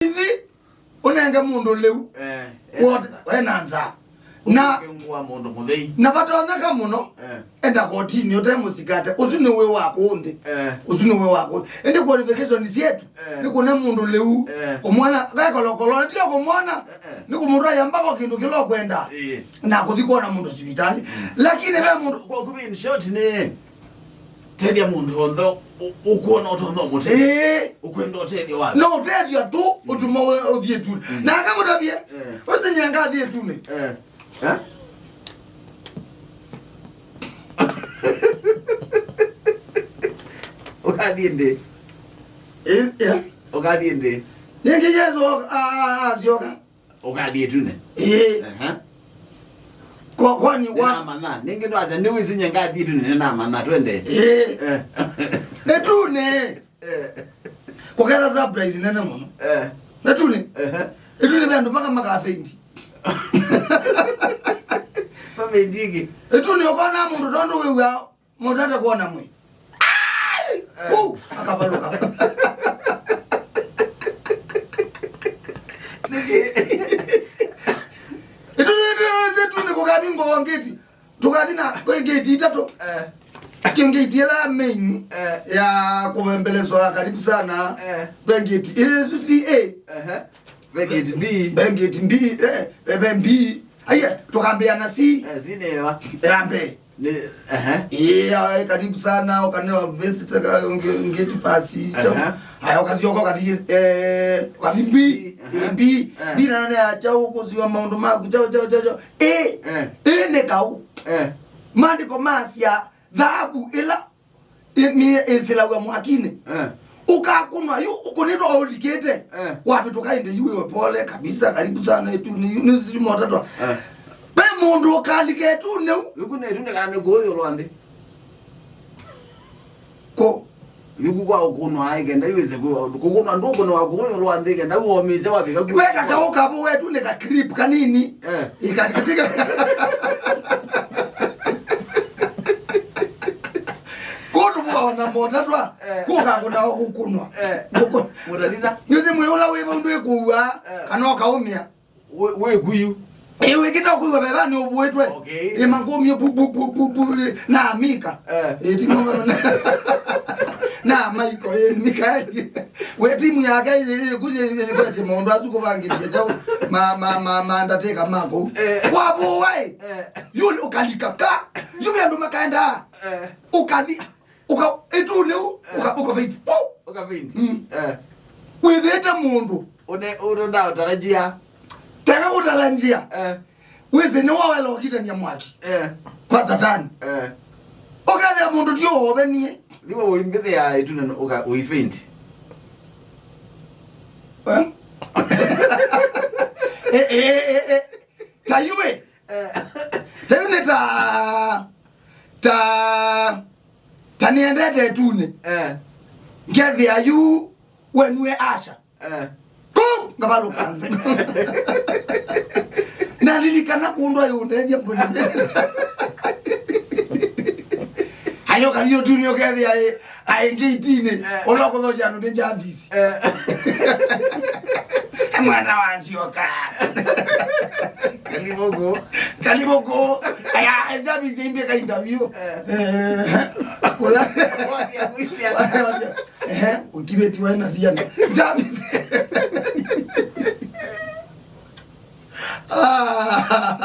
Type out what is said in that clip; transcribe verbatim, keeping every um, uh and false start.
Ithi, ũnenge mũndũ lĩu. Eh, What? Ena nza. Ena nza. Na ũkengũa mũndũ mũthei. Na vatonyeka mũno, eh, enda kotinĩ ũte mũsikate. Ũsu nĩ wĩ wa kũũ nthĩ. Eh. Ũsu nĩ wĩ wa kũũ. Ĩndĩ qualification syetu, eh, nĩ kũne mũndũ lĩu. Eh. Kũmwona, ve kolokolo, na tiga kũmwona, eh, eh, nĩ kũmũtwaia mbako kĩndũ kĩla ũkwenda. Ĩĩ. Na kũthi kwona mũndũ sivitalĩ. Mm. Lakini ve mũndũ kwa, kwa in short nĩ tethya mũndũ onthe ũ-, ũkwona ũtonya ũmũtethya. Ĩĩ. Ũkwenda ũtethyo waku. No ũtethya tu, mm, ũtuma ũ-, ũthiĩ ĩtunĩ. Mm. Na akamũtavye, eh, ũsinye ngathiĩ ĩtunĩ. Eh. Eh? Ũkathiĩ ndĩ? Eh, eh. Ũkathiĩ ndĩ? Nĩngĩ Yesu a-, a-, a-, asyoka. Ũkathiĩ ĩtunĩ? Ĩĩ. Aha. Kwa, kwani wa- Nĩnamanya. Nĩngĩ ndwasya, nĩwĩsinye ngathiĩ ĩtunĩ, nĩnamanya. Twende. Ĩĩ. Eh. Ĩtunĩ. Eh. Kũketha surprise nene mũno. Eh. Ĩtunĩ. Ehe. Ĩtunĩ ve andũ maka makafendi. Mafendi ĩngĩ. Ĩtunĩ ũkona mũndũ tondũ wĩw'a mũndũ ate kuona mwĩ. Ai! Eh. Kuu, akavalũka. Nĩkĩ? Ĩtunĩ, ĩtunĩ kũkavingwa ngĩti. Tũkathi na kwĩ ngĩti itatũ. Eh. Kwĩ ngĩti ĩla main, eh, ya kũvembeleswa, karibu sana. Eh. Ve ngĩti ĩla ĩsu ti A. Ehe. Ve ngĩti B. Ve ngĩti B, eh, ve, ve B. Aiye, tũkambĩa na C. Eh, C nĩ ĩva? Ya mbee. Nĩ, ehe. Ĩĩ, ya, karibu sana, ũkanewa visitor, ka, nge-, ngĩti pasi. Ehe. Aya, ũkasyoka, ũkathi, eh, ũkathi B. B, ehe. Eh, B. Eh. B na nene ya chau, kũsiwa maũndũ maku, chau, chau, chau, chau. A. Eh. A nĩ kaũ. Eh. Maandĩko masya thahabu ĩla ĩ-, nĩ ĩsĩlaw'a mwakinĩ. Eh. Ũkakũnwa yu ũkũnĩtwe o ũlikĩte. Eh. Wavĩtũka ĩndĩ yu wĩ pole kabisa, karibu sana ĩtunĩ yu, nĩ siri motatwa. Eh. Ve mũndũ ũkalika ĩtunĩ u. Ĩku nĩ ĩtunĩ kana nĩ kũũ ĩũlũ wa nthĩ? Kũ? Yuku kwa ũkũnwa ai kenda iweze ku-, kũkũnwa ndũkũnwa kũũ ĩũlũ wa nthĩ kenda uomise wavika ku. Weka kaũ kavo wetu nĩ ka clip kanini. Eh. Ĩkatika. Kũndũ mwaona motatwa, eh, kũkakũna o kũkũnwa. Eh. Kũkũ-, Mona Lisa. Nĩũsĩ mwĩ ũla wĩ vau ndwĩkũua, eh, kana ũkaũmĩa. Wĩ, wĩ kuyu. Ĩ, wĩkĩte ũkũiwa veva nĩ ũvũĩtwe. Okay. Ĩ, mangũmie pu, pu, pu, pu, pu, ĩ, na amika. Eh. Ĩ, timu na Maiko, ĩ, Mikaeli. We timu yake ĩ, ĩ, kunye, ĩ, ĩ, kwete maũndũ asu kũvangĩthia chao. Ma, ma, ma, ma ndatĩka mako. Eh. Kwa vũwa ĩ. Eh. Yule ũkalika ka. Yule andũ makaenda. Eh. Ũkathi. Ũka, ĩtunĩ u, eh, ũka, ũka faint. Pũ! Ũka faint. Mm. Eh. Wĩthĩte mũndũ. Une, une ndatarajia. Teka kũtarajia. Eh. Wĩsĩ nĩ wawela ũkitania mwaki. Eh. Kwa Satani. Eh. Ũkethĩa mũndũ ti ũovenie. Thiwa ũimbĩthĩa ĩtunĩ ũka, ũi faint. Eh? Eh, eh, eh, eh. Ta yu ĩ. Eh. Ta yu nĩ ta, ta, ta nĩendete ĩtunĩ. Eh. Ngethĩa yu wenue Asha. Eh. Kũ ngavalũka nthĩ. Nalilikana kũndũ ayũndethya mbũni. Ayo kathi ũtunĩ ũkethĩa ĩ. Aingĩ itinĩ, eh, ũla ũkũthokya andũ nĩ Jarvis. Eh. E mwana wa nzioka. Karibu kũ. Karibu kũ. Aya, Jarvis aimbie ka interview. Eh. Eh. Kũya. Wathi ya kuimbia. Eh, ũkivĩtiwe na ciana. Jarvis. Ah.